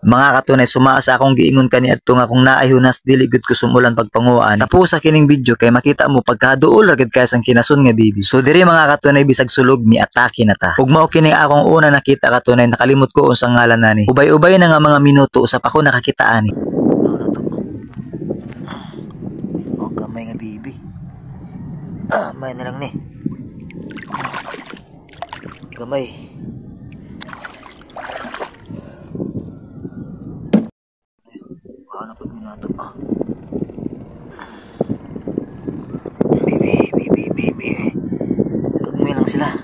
Mga katunay, sumaa sa akong giingon kaniadto nga kung naay hunas dili gud ko sumulan pagpanguhaan. Tapos sa kining video kay makita mo pagkaduol ra gid kay sang kinason nga bibi. So diri mga katunay bisag sulog mi atake na ta. Ug mao kini akong una nakita katunay, nakalimot ko unsang ngalan nani. Ubay-ubay na nga mga minuto usap ako nakakita ani. Ano to? Oh, gamay nga bibi. Ah, may na lang ni. Gamay. Ano pag minato? Ah. Baby, baby, baby. Gagmay lang sila.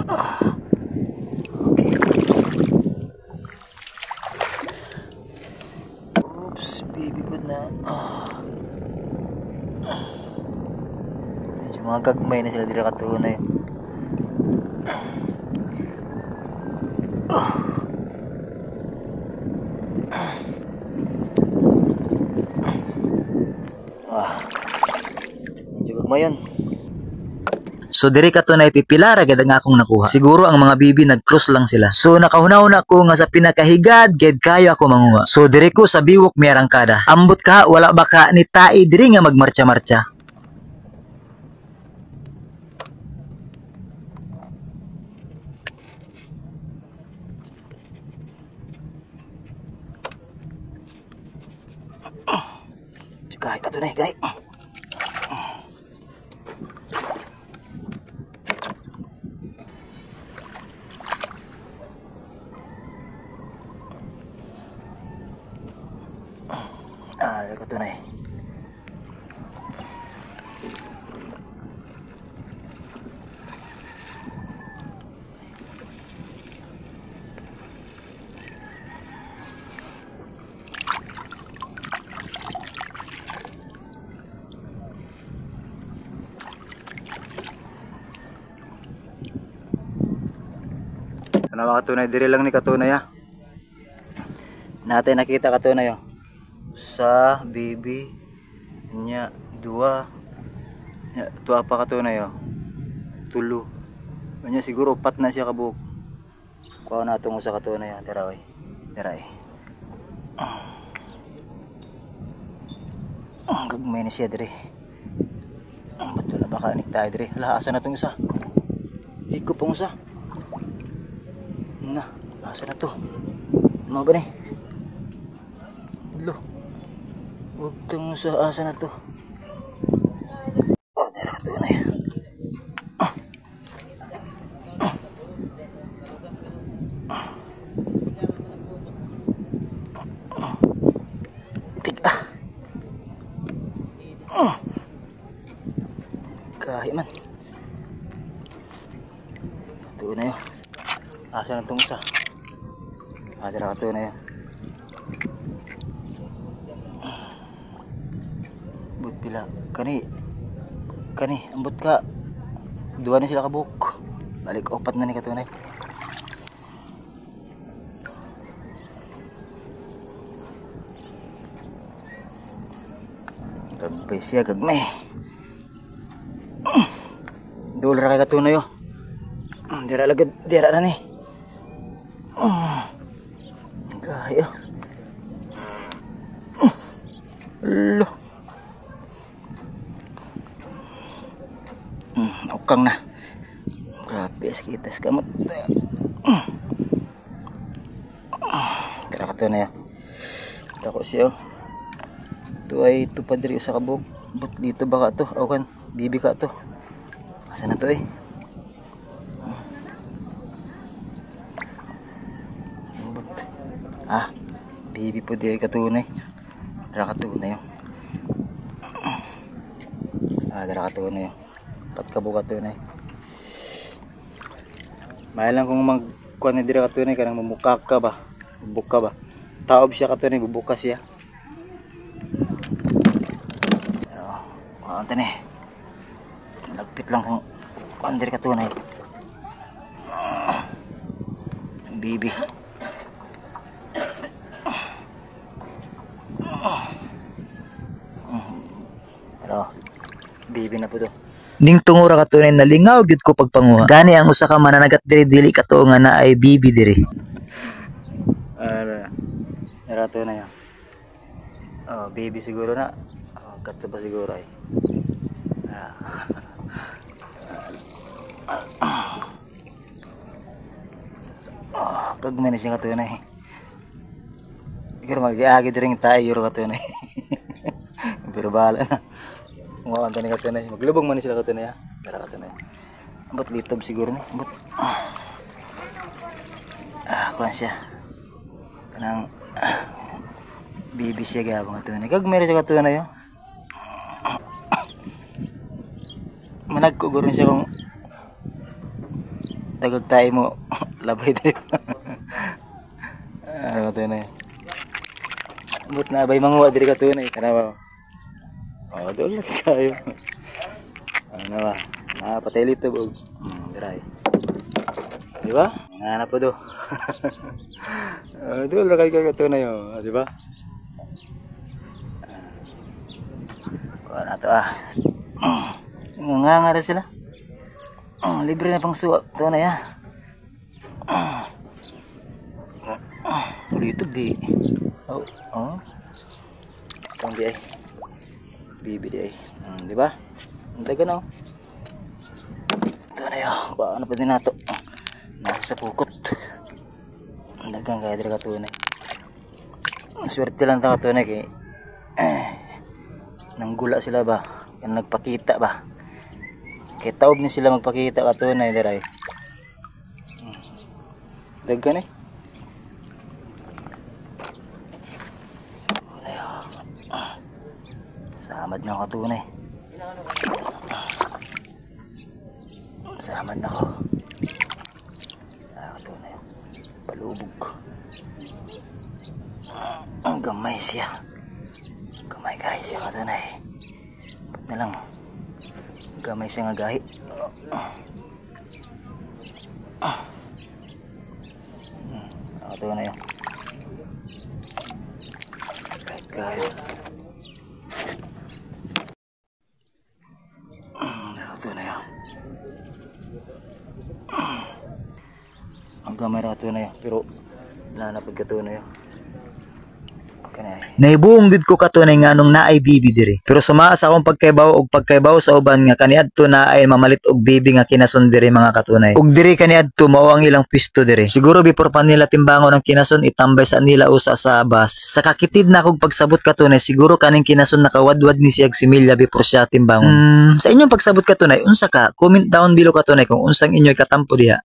Ah. Okay. Oops, baby po na. Ah. Medyo mga gagmay na sila dira katunay. Ah. Ah. Medyo gagmay yan. So diri katunay pipilara gid ang akong nakuha. Siguro ang mga bibi nag-close lang sila. So nakahuna-huna ko nga sa pinakahigad gid kayo ako manguha. So diri ko sa biwok miarangkada. Ambot ka wala ba ka ni tai diri nga magmarcha-marcha. Gay katunay, gay. Ah, katunay. Ano katunay, diri lang ni katunay ha. Natin nakita katunay oh. Sa baby nya dua nya tuwa pa katunay oh. Tulo. Nya siguro upat na siya kabuok. Kuha na atong usa katunay ha, dira oy. Dira eh. Ang gagmay ni siya diri. Ang ba't wala baka anik tayo diri? Hala, asa na tong usa? Di ko pang usa. Na, asa na to? Ano ba ni? Lo. Huwag tong sa asa na to. Oh, dara ka to na yan. Tig ah. Kahi man. Ito na yun. Asa na itong isa? Ah, dara ka to na yun. But pila. Kani. Kani. Ambot ka. Duwa na sila kabuk. Balik opat na ni katunay. Gagmay siya, gagmay. Dulo ra kay katunay oh. Dira lagad, dira na ni. Gaya. Lo. Ukang na. Grabe, kitas kamot. Tara katunay ah. Tako siya oh. Ito ay tupad diri sa kabog. But dito baka to. O kan, bibi ka to. Asa na to eh? But, ah, bibi po di ay katunay. Dara katunay oh. Ah, dara katunay oh. Pat kabog katunay. May lang kung magkuan ni dira katunay kanang mamukak ka ba? Buka ba? Taob siya katunay, bubuka siya. Pero, kuan ni. Nagpit lang kung kuan diri katunay. Bibi. Pero, bibi na po to. Ning tungura, katunay, nalingaw gyud ko pagpanguha. Gani ang usa ka mananagat diri, dili katuo nga naay bibi diri. Ara. Narato na yan. Oh, baby siguro na. Oh, kato pa siguro ay. Ah. Oh, kagmay na siya, katunay. Pero mag-iagi diri tayo yuro, katunay. Pero bahala na. Mga kanta ni katunay. Maglubong man ni sila, katunay ha. Tara, katunay. Ambot litob siguro ni. Ambot. Ah, kuan siya. Kanang baby siya gabang, katunay. Kag meron siya, katunay oh. Managko guro siya kung dagag tayo mo labay tayo. Ano, katunay? Ambot na bay manguha diri, katunay. Kana ba? Oh, doon lang kayo. Ano ba? Ah, patay litob og. Diray. Di ba? Nga na po do. Oh, doon lang kayo, katunay oh, di ba? Kuha na to ah. Nga nga rin sila. Oh, libre na pang suwa. Ito na ya. Litob di. Oh. Itong di ay. Bibi di ay. Di ba? Ang daga na oh. Ito na yun. Kuha na pa din nato. Nasa sa pukot. Ang dagang kaya diri, katunay. Ang swerte lang ta, katunay, kay eh, nanggula sila ba? Yan nagpakita ba? Kay taob ni sila magpakita, katunay, diray. Daghan eh. Samad na ako, katunay. Samad na ako. Ah, katunay. Palubog. Ang gamay siya. Gamay guys siya, katunay. Ba't na lang. Gamay siya nga gahi. Katunay. Kahit kayo. Katunay. Ang gamay ra, katunay. Pero nanapag, katunay. Kanay. Naibuong gid ko, katunay, nganong naay bibi diri. Pero sumaa sa akong pagkaibaw og pagkaibaw sa uban nga kaniadto naay mamalit og bibi nga kinason diri, mga katunay. Ug diri kaniadto mao ang ilang pisto diri. Siguro before pa nila timbangon ang kinason, itambay sa nila usa sa bus. Sa kakitid na akong pagsabot, katunay, siguro kaning kinason nakawadwad ni siyag similya before siya timbangon. Sa inyong pagsabot, katunay, unsa ka? Comment down below, katunay, kung unsang inyoy katampo diha.